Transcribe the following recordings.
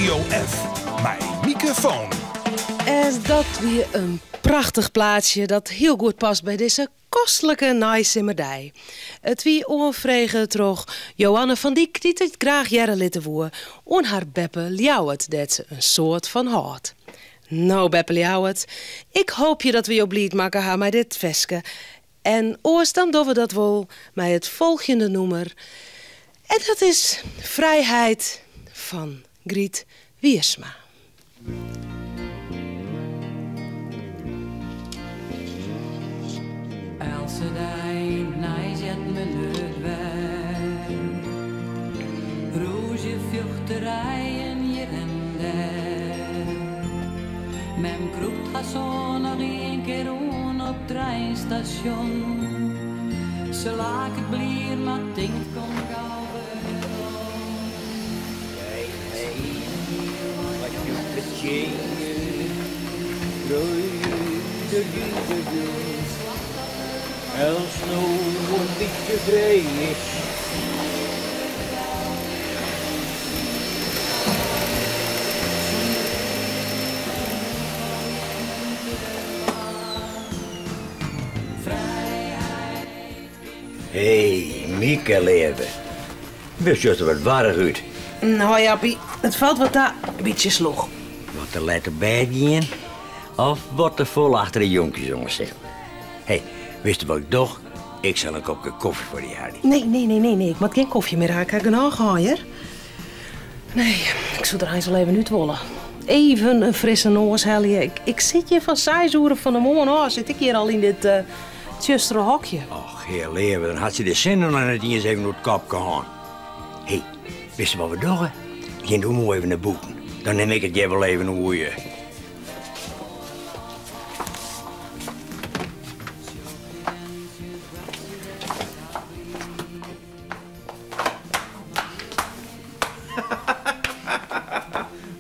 Studio F mei Mieke Foon. En dat wie in prachtich plaatsje dat hiel goed past by dizze kostlike neisimmerdei. It wie oanfrege troch Joanne van Dyk dy't it graach hearre litte woe oan har beppe Ljouwert dêr't se in soad fan hâldt. No beppe Ljouwert, ik hoopje dat we jo bliid makke ha mei dit ferske en oars dan dogge we dat wol mei it folgjende nûmer en dat is Frijheid fan Griet Wiersma. Eltse dei yn 't nijs heart men it wer. Rûzje, fjochterijen hjir en dêr. Mem krûpt har soan noch ien kear oan op treinstasjon. Se laket blier, mar tinkt kom gau werom. Els no in bytsje frij is. Hé, Mieke leave. Wurdst juster wat warch út. No Jappie, it falt wat ta, in bytsje slûch. Wat te let op bêd gien of wat te folle achter de jonkjes oan sitten. Hé, witst wat ik doch? Ik sil in kopke kofje foar dy helje. Nee, nee, nee, nee, nee, ik moat gjin kofje mear ha, ik ha genôch hân hear. Nee, ik soe der eins wol even út wolle. Even in frisse noas helje. Ik sit hjir fan seis oere fan 'e moarn ôf, sit ik hjir al yn dit tsjustere hokje. Och, hear leave, dan hat sy de sinne noch net iens even oer it kopke hân. Hé, witst wat we dogge? Gean do moai even nei bûten. Dan nim ik it hjir wol even oer je.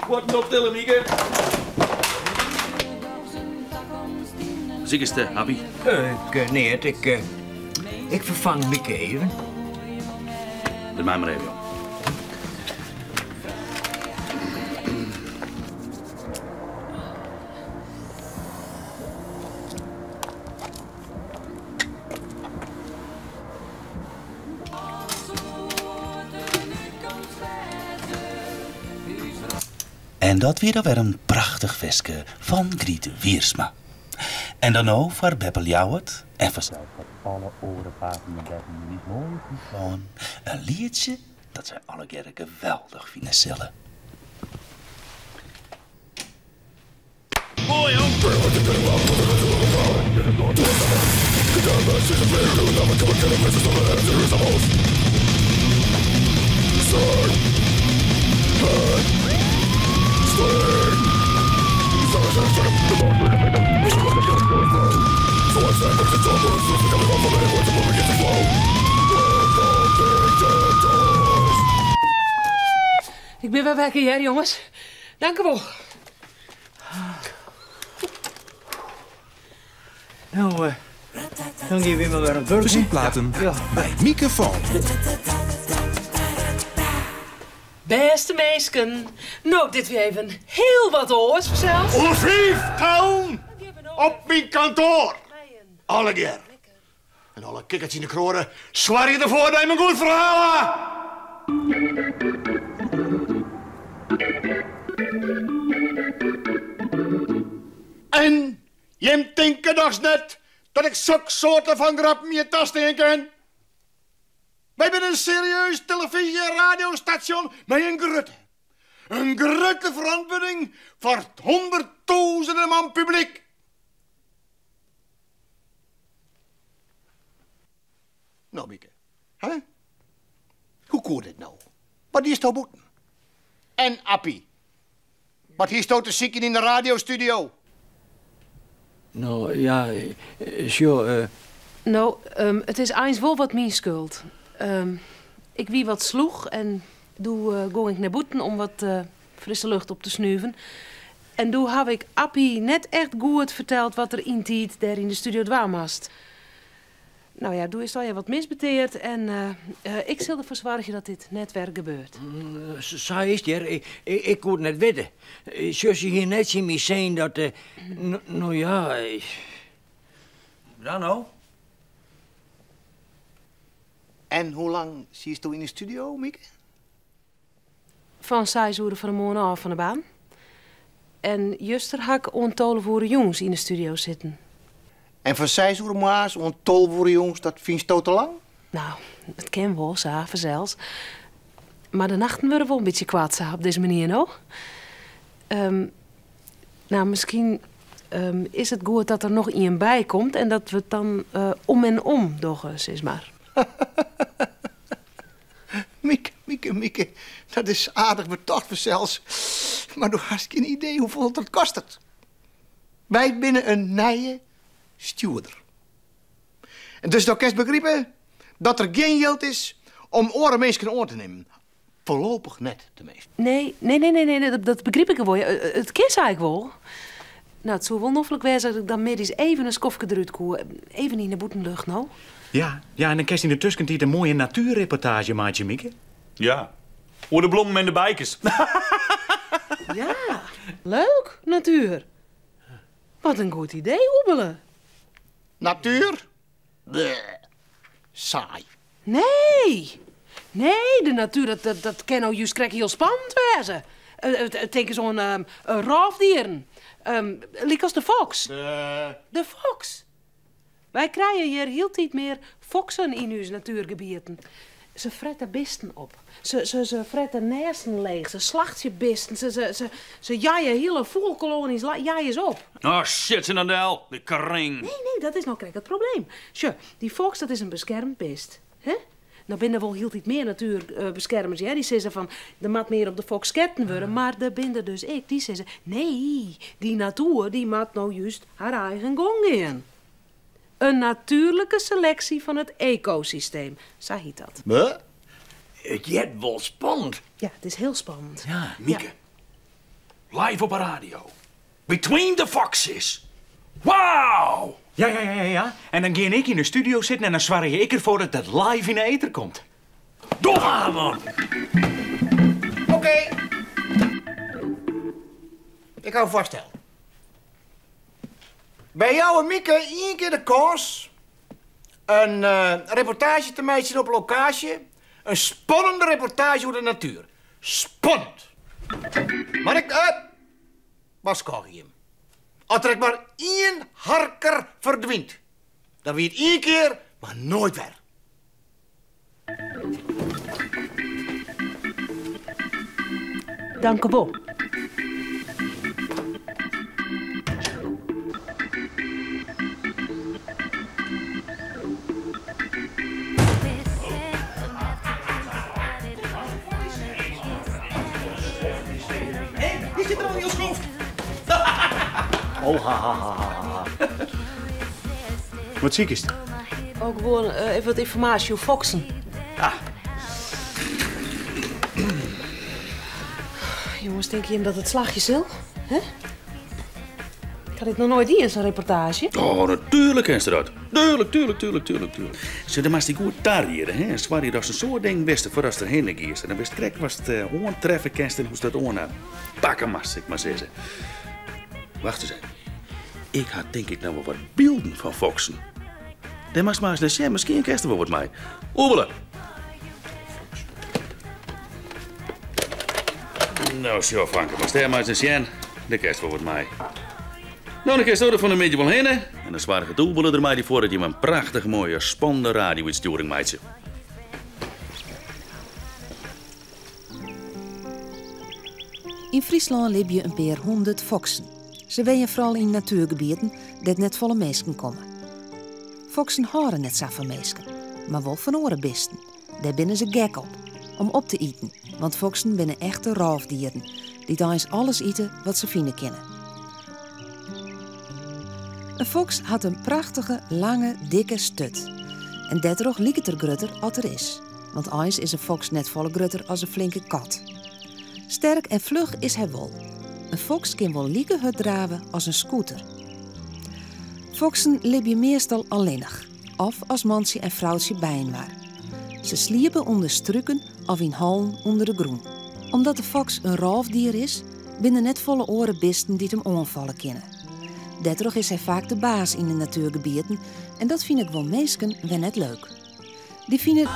Fuotten optille, Mieke. Sikest, Appie? Ik, neat. Ik, ik ferfang Mieke even. Dat mei mar even, jong. En dat wie dan wer in prachtich ferske fan Griet Wiersma. En dan no foar beppe Ljouwert en fansels foar alle oare papen en beppen yn ús moaie Fryslân in lietsje dat sy allegearre geweldich fine sille. Ik bin wer wekker hear, jonges. Dankewol. No, eh, dan gean we mar wer oan it wurk. Muziekplaten mei Mieke Foon. Bêste minsken, no dit wie even hiel wat oars fansels. Oer fiif tellen op myn kantoar. Allegear. En alle kikkerts yn de kroade soargje derfoar dat jim in goed ferhaal ha. En jim tinke dochs net dat ik soksoarte fan grappen hjir tastean kin? Wy binne in serieus telefyzje en radiostasjon mei in grutte, in grutte ferantwurding foar hûnderttûzenen man publyk. No, Mieke, hè? Hoe koe dit no? Wat diesto bûten? En Appie, wat hiesto te sykjen yn de radiostudio? No, ja, sjoch. No, it is eins wol wat myn skuld. Ik wie wat slûch en doe gong ik nei bûten om wat frisse lucht op te snuven. En doe haw ik Appie net echt goed ferteld wat er yntiid dêr yn de studio dwaan moast. Nou ja, doe is al wat misbeteard en ik sil derfoar soargje dat dit net wer gebeurt. Sa is it hear, ik koe it net witte. Sjoch, se hie net tsjin my sein dat, no ja. Dan no? En hoe lang sietsto yn de studio, Mieke? Fan seis oere fan 'e moarn ôf fan 'e baan. En juster ha ik oant 12 oere jûns yn 'e studio sitten. En fan seis oere moarns oant 12 oere jûns, dat fynsto te lang? Nou, it kin wol sa, fansels. Mar de nachten wurde wol in bytsje koart sa op dizze manier, no. Nou, miskien is it goed dat der noch ien by komt en dat we it dan om en om dogge, sis mar. Mieke, Mieke, Mieke, dat is aardich betocht fansels, mar do hast gjin idee hoefolle dat kostet. Wy binne in nije stjoerder. En dus do kinst begripe dat der gjin jild is om oare minsken oan te nimmen. Foarlopich net, teminsten. Nee, nee, nee, nee, nee, dat begryp ik wol. It kin sa ek wol. Nou, it soe wol noflik wêze as ik dan middeis even in skoftke derút koe. Even yn de bûtenlucht, no. Ja, ja, en dan kinst yn de tuskentiid in moaie natuerreportaazje meitsje, Mieke. Ja, oer de blommen en de bijkes. Ja, leuk, natuer. Wat in goed idee, Oebele. Natuer? Bleh. Saai. Nee, nee, de natuer, dat, dat, dat kin no just krekt hiel spannend wêze. Tink ris oan rôfdieren, lykas de foks. De foks. Wy krije hjir hieltyd mear foksen yn ús natuergebieten. Se frette bisten op. Se, se, se frette nêsten leech. Se slachtsje bisten. Se, se, se, se jeie hiele fûgelkolonies jeie se op. Oh shit, se dan del. De kring. Nee, nee, dat is no krekt it probleem. Sjoch, dy foks dat is in beskermd bist. Hè? No binne der wol hieltyd mear natuerbeskermers hear, dy sizze fan der moat mear op de foks sketten wurde, mar der binne der dus ek dy sizze nee, dy natuer dy moat no just har eigen gong gean. In natuerlike seleksje fan it ekosysteem, sa hyt dat. Huh? It heart wol spannend. Ja, it is hiel spannend. Ja. Mieke, live op 'e radio. Between the Foxes. Wow! Ja, ja, ja, ja. En dan gean ik yn de studio sitten en dan soargje ik derfoar dat it live yn de eter komt. Doch man! Oké. Ik ha in foarstel. Wy jouwe Mieke ien kear de kâns in reportaazje te meitsjen op lokaasje. In spannende reportaazje oer de natuer. Spannend! Mar ik warskôgje jim. As der ek mar ien harker ferdwynt, dan wie it ien kear, mar noait wer. Dankewol. Dy sit der al hiel skoft. Oh, ha, ha, ha, ha, ha. Wat sikest? Oh, gewoan even wat ynformaasje oer foksen. Ah. Jonges, tinke jim dat it slagje sil? Hè? Ik ha dit noch noait dien, sa'n reportaazje. Oh, natuerlik kinst dat. Tuurlijk, tuurlijk, tuurlijk, tuurlijk, tuurlijk. Sjoch, dan moatst dy goed tariede, hè? En soargje datst in soad dingen witst foardatst derhinne giest. En dan witst krekt watst oantreffe kinst en hoe'tst dat oanpakke moatst, sil ik mar sizze. Wacht ris even. Ik ha tink ik noch wol wat bylden fan foksen. Dêr moatst mar ris nei sjen, miskien kinst der wol wat mei. Oebele! No, sjoch, fanke, moatst dêr mar ris nei sjen. Dêr kinst wol wat mei. No, dan kinsto der fan 'e middei wol hinne. En dan soarget Oebele der mei dy foar dat jim in prachtich moaie, spannende radio-útstjoering meitsje. Yn Fryslân libje in pear hûndert foksen. Se wenje fral yn natuergebieten dêr't net folle minsken komme. Foksen hâlde net sa fan minsken, mar wol fan oare bisten. Dêr binne se gek op, om op te iten, want foksen binne echte rôfdieren, dy't eins alles ite wat se fine kinne. In foks hat in prachtige, lange, dikke sturt. En dêrtroch liket er grutter as er is, want eins is in foks net folle grutter as in flinke kat. Sterk en fluch is hy wol. In foks kin wol like hurd drave as in scooter. Foksen libje meastal allinnich. of as mantsje en froutsje byinoar. Se sliepe ûnder struken of yn hollen ûnder de grûn. Omdat de foks in rôfdier is, binne der net folle oare bisten dy't him oanfalle kinne. Dêrtroch is hy faak de baas yn de natuergebieten en dat fine guon minsken wer net leuk. Dy fine.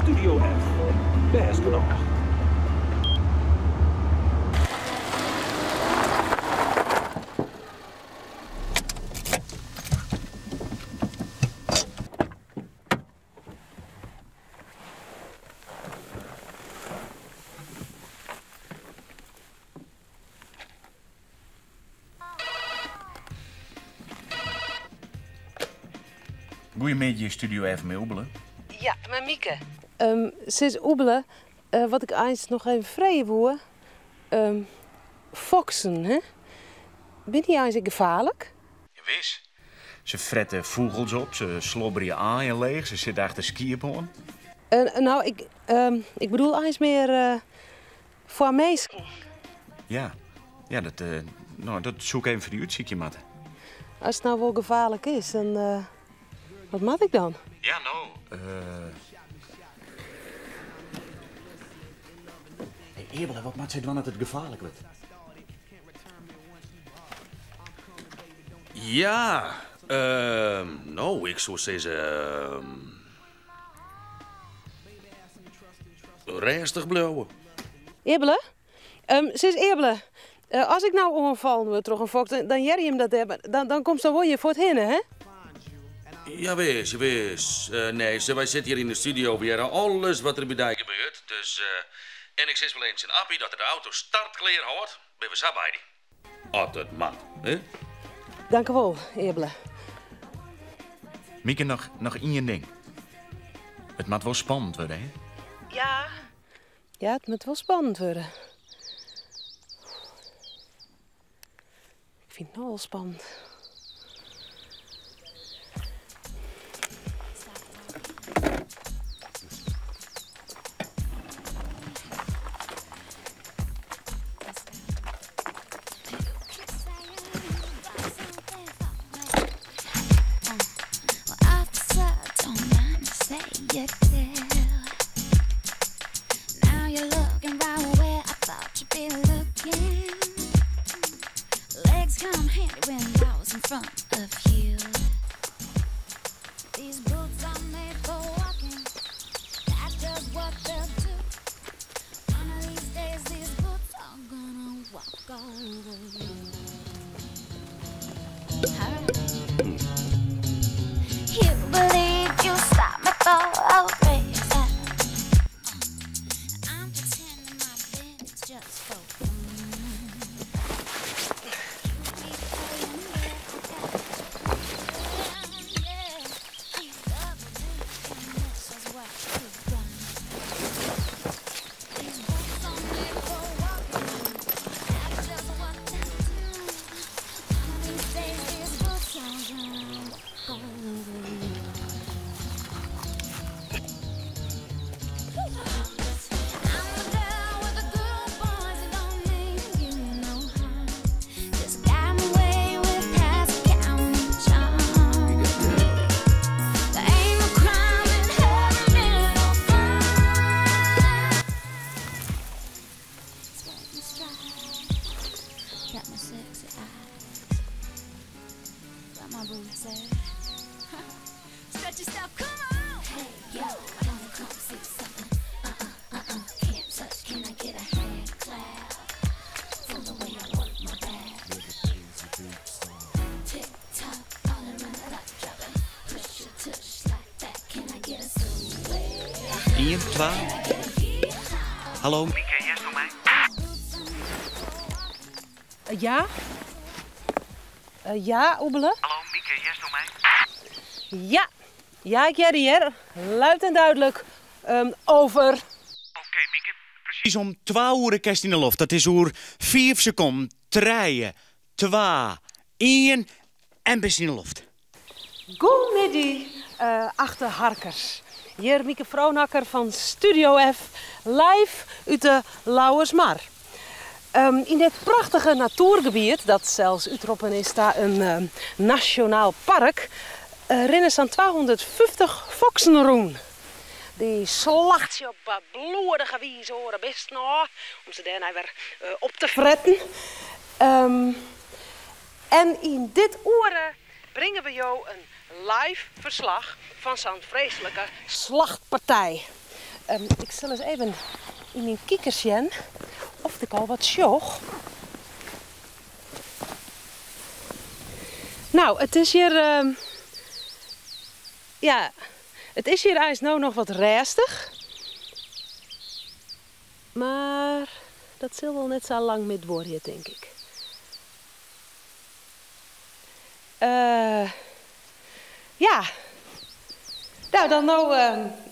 Studio F, bêst genôch. Goeiemiddei, Studio F mei Oebele. Ja, mei Mieke. Um, sis Oebele, wat ik eins noch even freegje woe. Um, foksen, hè? Binne dy eins ek gefaarlik? Wis. Se frette fûgels op, se slobberje aaien leech, se sitte achter skiep oan. No, ik, ik bedoel eins mear foar minsken. Ja, ja dat, no, dat soe ik even foar dy útsykje moatte. As it no wol gefaarlik is, dan wat moat ik dan? Ja, no. Hey, Eabele, wat moat sy dwaan as it gefaarlik wurdt? Ja, no, ik soe sizze. Rêstich bliuwe. Eabele? Sis Eabele, as ik no oanfallen wurd troch in foks, dan hearre jim dat dêr, dan, dan komsto wol hjir fuort hinne, hè? Jawis, jawis. Nee, wy sitte hjir yn de studio, we hearre alles wat der by dy gebeurt. Dus, en ik sis wol even tsjin Appie dat er de auto startklear hâldt, binne we sa by dy. As it moat, hè? Dankewol, Eabele. Mieke, noch, noch ien ding. It moat wol spannend wurde, hè? Ja. Ja, it moat wol spannend wurde. Ik fyn it no al spannend. Ien, twa. Hallo? Mieke, hearsto my? Ja? Ja, Oebele? Hallo, Mieke, hearsto my? Ja, ja, ik hear dy hear. Luid en duidlik. Over. Oké, Mieke, presys om twa oere kinst yn 'e loft. Dat is oer fiif sekonden. Trije, twa, ien en bist yn 'e loft. Goeiemiddei, achte harkers. Hjir Mieke Fronacker fan Studio F, live út de Lauwersmar. Yn dit prachtige natoergebiet, dat sels útroppen is ta in nasjonaal park, rinne sa'n 250 foksen rûn. Dy slachtsje op bloedige wize oare bisten ôf, om se dêrnei wer op te fretten. En yn dit oere bringe we jo in live ferslach fan sa'n freeslike slachtpartij. Ik sil ris even yn myn kiker sjen oft ik al wat sjoch. No, it is hjir, ja, it is hjir eins no noch wat rêstich. Mar dat sil wol net sa lang mear duorje, tink ik. Eh, ja. No, dan no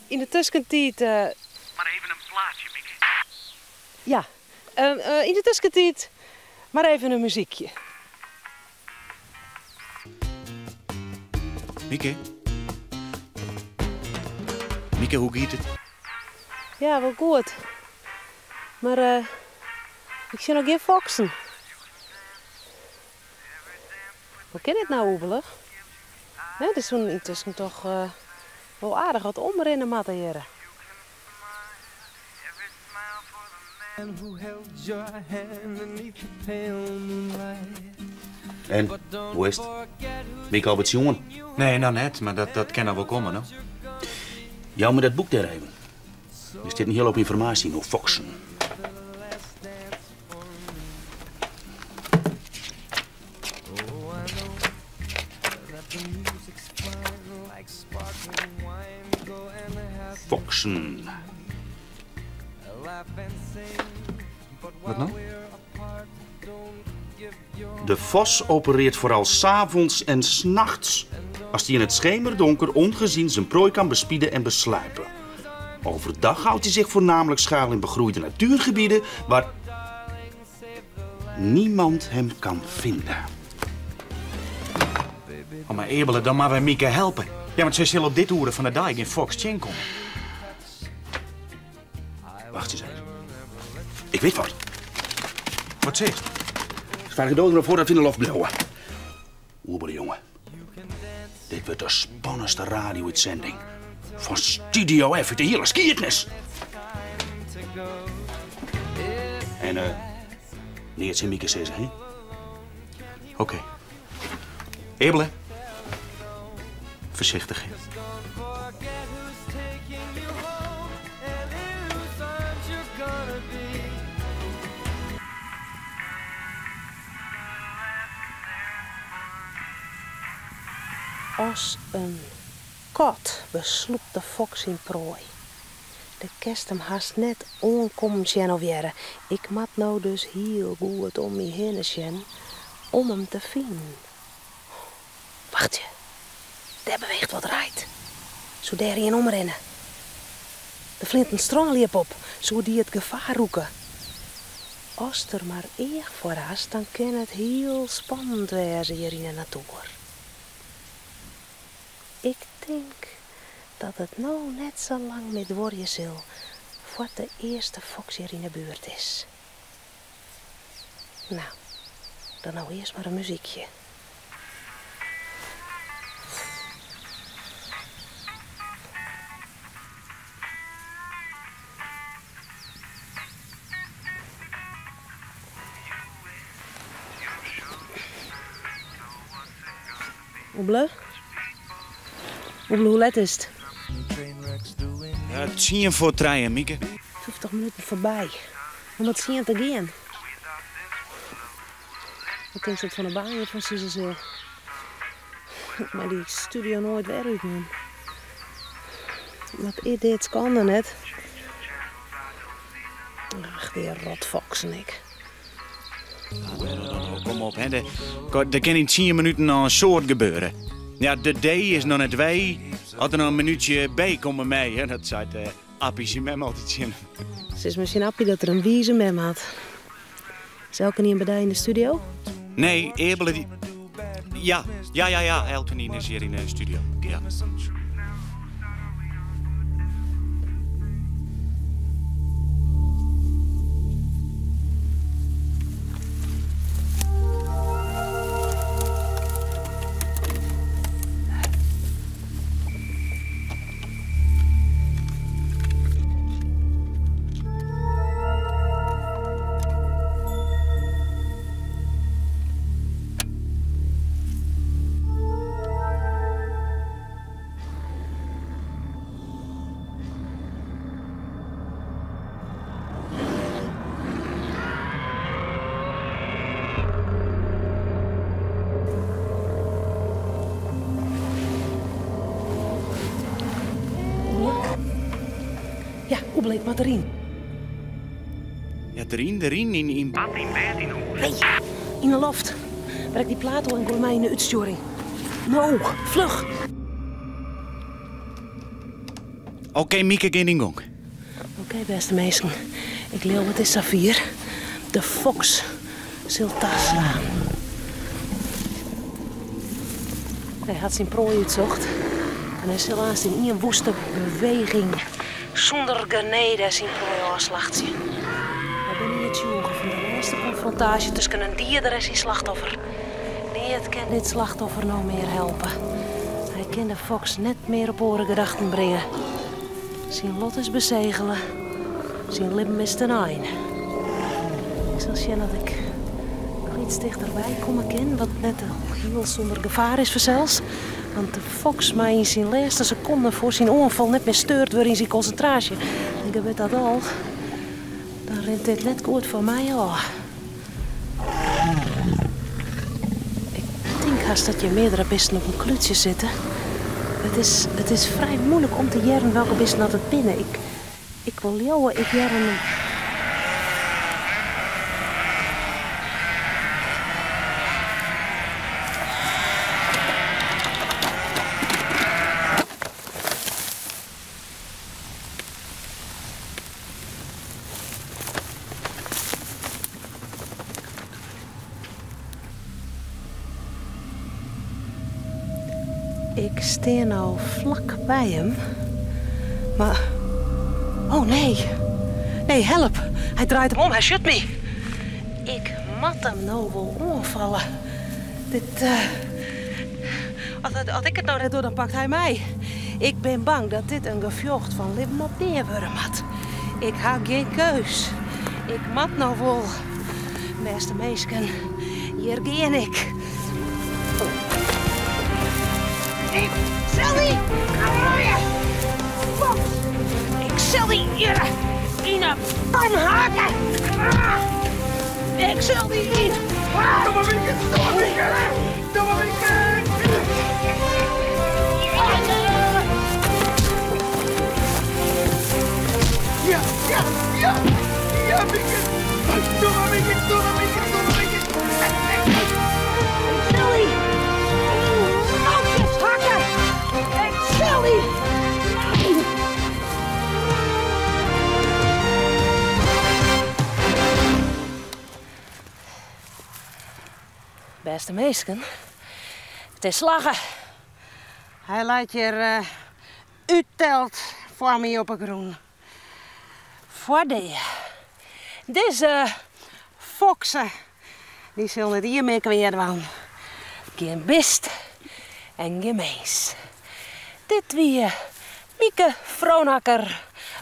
yn de tuskentiid. Mar even in plaatsje, Mieke. Ja, yn de tuskentiid mar even in muzykje. Mieke? Mieke, hoe giet it? Ja, wol goed. Mar ik sjoch noch gjin foksen. Hoe kin dit no, Oebele? Nee, der soenen yntusken toch wol aardich wat omrinne moatte hjirre. En, hoe is it? Mieke al wat sjoen? Nee, noch net, mar dat kin noch wol komme, no. Jou my dat boek dêr even. Der stiet in hiele hoop ynformaasje yn oer foksen. Foksen. Wat no? De vos opereert vooral 's avonds en 's nachts, als hij in het schemerdonker ongezien zijn prooi kan bespieden en besluipen. Overdag houdt hij zich voornamelijk schuil in begroeide natuurgebieden waar niemand hem kan vinden. Oh, mar Eabele, dan moatte wy Mieke helpe. Ja, want sy sil op dit oere fan de dei gjin foks tsjinkomme. Wacht eens even. Ik wit wat. Wat sizst? Soargje do der foar dat we yn de loft bliuwe. Oebele jonge. Dit wurdt de spannendste radio-útsending fan Studio F út de hiele skiednis. En eh, neat tsjin Mieke sizze, hè? Oké. Eabele. Foarsichtich, hè. As in kat beslûpt de foks syn proai. Do kinst him hast net oankommen sjen of hearre. Ik moat no dus hiel goed om my hinne sjen om him te finen. Wachtsje, dêr beweecht wat reid. Soe dêr ien omrinne? Der fleant in strânljip op, soe dy it gefaar rûke? Ast der mar each foar hast, dan kin it hiel spannend wêze hjir yn 'e natoer. Ik tink dat it no net sa lang mear duorje sil foar't de earste foks hjir yn 'e buert is. No, dan no earst mar in muzykje. Oebele? Oebele, hoe let is it? Ja, tsien foar trijen, Mieke. 50 minuten foarby. Om it tsien te gean. Wat tinkst dat Van der Baan hjirfan sizze sil? Ik mei dy studio noait wer út, man. Wat is dit skande net? Ach, dy rotfoksen ek. Kom op, hè. Der kin yn tsien minuten al in soad gebeure. Ja, de D is noch net wei. As der noch in minútsje by komme mei, hè, dat seit eh, Appie syn mem altyd tsjin him. Sis mar tsjin Appie dat er in wize mem hat. Is elkenien by dy yn de studio? Nee, Eabele dy. Ja, ja, ja, ja, elkenien is hjir yn de studio. Ja. Ja, Oebele, ik moat deryn. Ja, deryn, deryn, yn, yn... Wat yn bêd yn hûs? Nee, yn 'e loft. Brek dy plaat oan en goai my yn 'e útstjoering. No, fluch! Oké, Mieke, gean dyn gong. Oké, bêste minsken. Ik leau it is safier. De foks sil taslaan. Hy hat syn proai útsocht en hy sil aanst yn ien woeste beweging sûnder genede syn proai ôfslachtsje. Wy binne hjir tsjûge fan de lêste konfrontaasje tusken in dieder en syn slachtoffer. Neat kin dit slachtoffer no mear helpe. Hy kin de foks net mear op oare gedachten bringe. Syn lot is besegele, syn libben is ten ein. Ik sil sjen oft ik noch iets tichterby komme kin, wat net hiel sûnder gefaar is fansels. Want de foks mei yn syn lêste sekonden foar syn oanfal net mear steurd wurde yn syn konsintraasje. En gebeurt dat al, dan rint dit net goed foar my ôf. Ik tink hast dat hjir meardere bisten op in klútsje sitte. It is, it is frij muoilik om te hearren welke bisten dat it binne. Ik, ik wol leauwe, ik hear in. Ik stean no flak by him, mar oh nee, nee help, hy draait him om, hy sjut my. Ik moat him no wol oanfalle. Dit, as ik it no net doch, dan pakt hy my. Ik bin bang dat dit in gefjocht fan libben of dea wurde moat. Ik ha gjin keus. Ik moat no wol. Bêste minsken, hjir gean ik. Ik sil dy krije! Foks! Ik sil dy hjir yn 'e pan hakke! Ik sil dy yn. Doe mar Mieke, doe mar Mieke, doe mar Mieke! Ja, ja, ja, ja Mieke! Doe mar Mieke, doe mar Mieke, doe mar Mieke! Ik sil dy yn moutjes hakke! Ik sil dy. Bêste minsken, it is slagge. Hy leit hjir útteld foar my op 'e grûn. Foar dea. Dizze fokse, dy sil net ien mear kwea dwaan. Gjin bist en gjin mins. Dit wie Mieke Fronacker,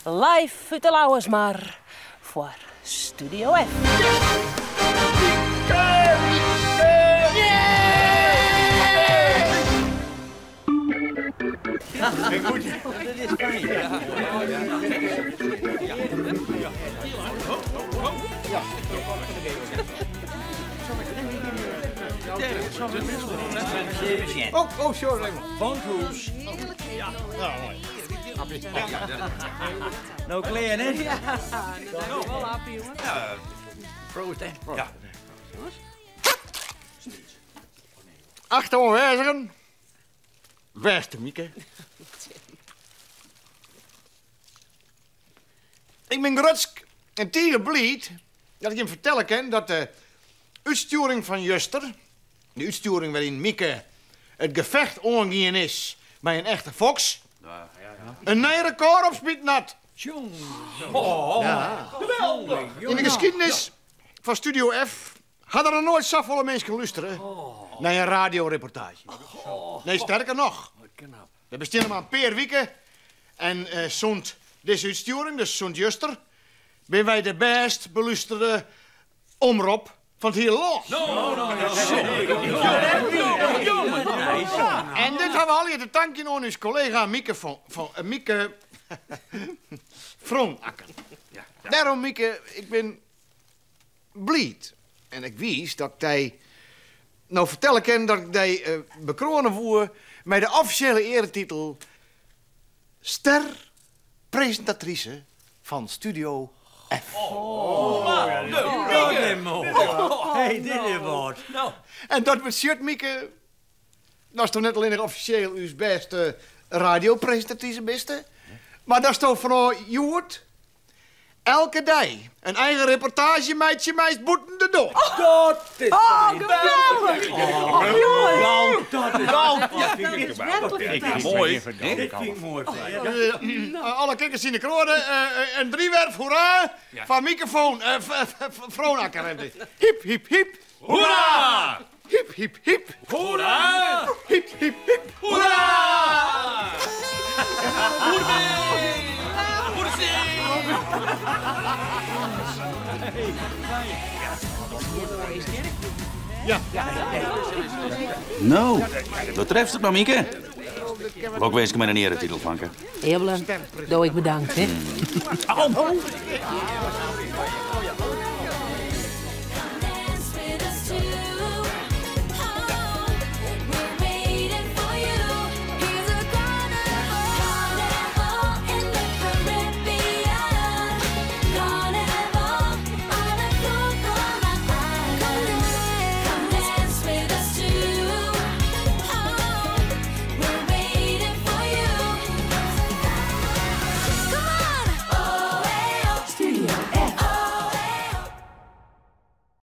live út de Lauwersmar foar Studio F. Oh, oh, sorry. Fan 't hûs. Ja, moai. Appie. Nou klear, hè? Ja, dankjewel, Appie, jongen. Ja, proost, hè? Ja. Achte oanwêzigen, bêste Mieke. Ik bin grutsk en tige bliid dat ik jim fertelle kin dat de útstjoering fan juster, de útstjoering wêryn Mieke it gefecht oangien is mei in echte foks, in nij rekôr opsmiten hat. Yn de geskiednis fan Studio F ha der noch noait safolle minsken lústere nei in radioreportaazje. Nee, sterker noch, we besteane mar in pear wike en sûnt dizze útstjoering, dus sûnt juster, binne wy de bêst belústere omrop fan it hiele lân. En dit ha we allegear te tankjen oan ús kollega Mieke van, Mieke Froonacker. Dêrom, Mieke, ik bin bliid en ek wiis dat ik dy no fertelle kin dat ik dy bekroane woe mei de offisjele earetitel Ster-presintatrise fan Studio F. Hey, dit is wat. En dat betsjut, Mieke, datsto net allinnich offisjeel ús bêste radiopresintatrise biste, mar datsto fanôf hjoed elke dei in eigen reportaazje meitsje meist bûten de doar. Dat is Oh, geweldich! Oh, jongens! Dat is Dat is werklik fantastysk. Moai. Dit fyn ik moai. Alle kikkers yn de kroade, in driewerf hoera foar Mieke Froonacker. Hyp, hyp, hyp. Hoera! Hyp, hyp, hyp. Hoera! Hyp, hyp, hyp. Hoera! Ja. No, dat treft it mar, Mieke. Lokwinske mei de earetitel, fanke. Eble, do ek bedankt, hè? Au!